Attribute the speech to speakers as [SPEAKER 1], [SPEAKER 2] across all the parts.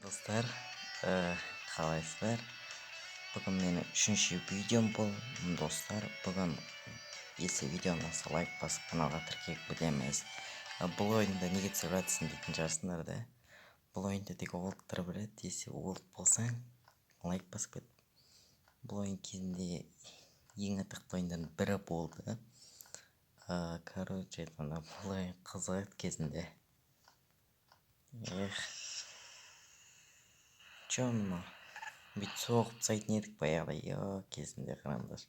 [SPEAKER 1] Достар, қалайсыздар? Бүгін менің үшінші видеом бұл. Достар, бүгін если видео ұнаса, лайк басып, каналға тіркеліп кетеміз. Бұл ойынды неге түсіріп жатырсың дейтін шығарсыңдар да. Бұл ойынды тек олдтар біледі. Если олд болсаң, лайк басып кет. Бұл ойын кезінде ең атақты ойындардың бірі болды. Короче айтқанда, бұл ойын қызық еді кезінде. Эх, че мынау, бүйтіп соғып тастайтын едік баяғыда. Е, кезінде қараңдар,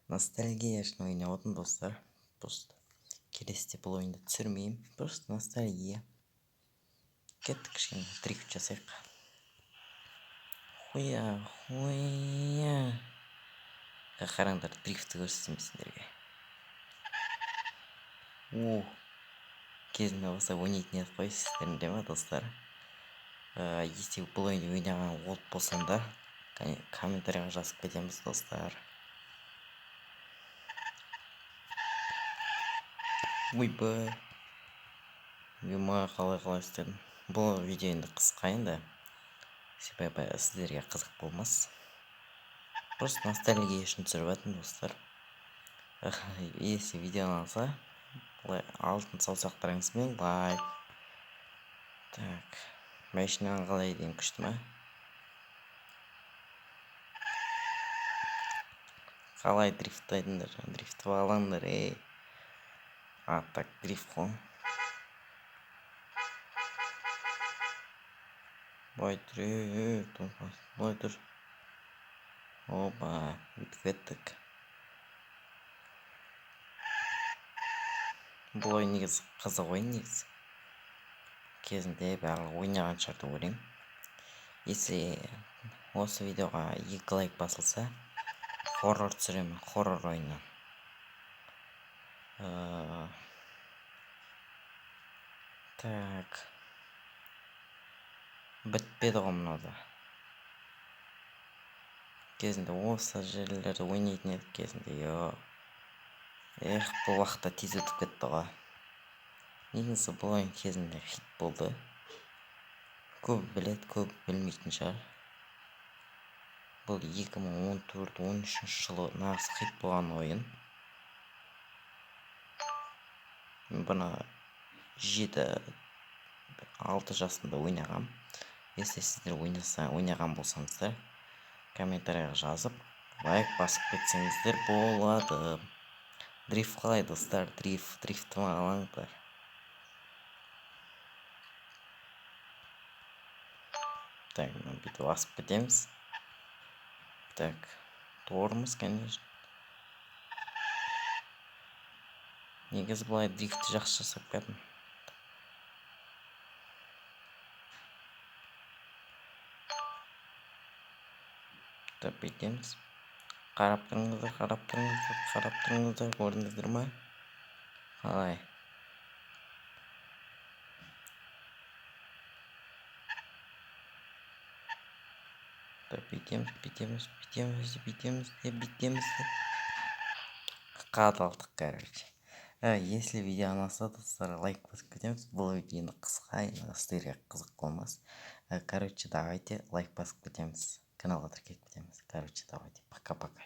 [SPEAKER 1] ностальгия үшін ойнап отырмын, достар. Просто келесіде бұл ойынды түсірмеймін, просто ностальгия. Кеттік, кішкене дрифт жасайық. Хуя, хуя, қараңдар, дрифтті көрсетемін сендерге. О, кезінде осылай ойнайтын едік қой, сіздер ма, достар? Если бұл ойынды ойнаған олд болсаңдар, комментарийға жазып кетеміз, достар. Ойбай, ема, қалай істедім? Бұл видео енді қысқа енді, себебі сіздерге қызық болмас. Просто ностальгия үшін түсіріп жатырмын, достар. Если видео ұнаса, алтын саусақтарыңызбен лайк. Так, машинаң қалай деймін, күшті ма? Қалай дрифттайдыңдар? Дрифтіп алыңдар, ей. А так дрифт қой. Былай тұр, ей, былай тұр. Опа, өтіп кеттік. Бұл ойын негізі қызық ойын негізі. Кезінде барлығы ойнаған шығар деп ойлаймын. Если осы видеоға 2 лайк басылса, хоррор түсіремін, хоррор ойыннан. Так, бітпеді ғой мынау. Кезінде осы жерлерде ойнайтын едік кезінде. Эх, бұл уақыт та тез өтіп кетті ғой. Негізі бұл ойын кезінде хит болды. Көп біледі, көп білмейтін шығар. Бұл 2014-13 жылы нағыз хит болған ойын. Бұны 7-6 жасымда ойнағам. Если сіздер ойнаған болсаңыздар, комментарийға жазып, лайк басып кетсеңіздер болады. Дрифт қалай, достар? Дрифт, дрифті алаңдар. Так, бүйтіп асып кетеміз. Так, тормоз, конечно. Негізі былай дрифтті жақсы жасап кеттім. Так, бүйтеміз. Қарап тұрыңыздар, қарап тұрыңыздар, қарап тұрыңыздар, көрдіңіздер ма? Қалай? Так, бүйтеміз, бүйтеміз, бүйтеміз, бүйтеміз де, бүйтеміз де. Қадалдық, короче. Если видео ұнаса, достар, лайк басып кетеміз. Бұл видео енді қысқа, енді сіздерге қызық болмас. Короче, давайте лайк басып кетеміз. Каналға тіркеліп кетеміз. Короче, давайте, пока-пока.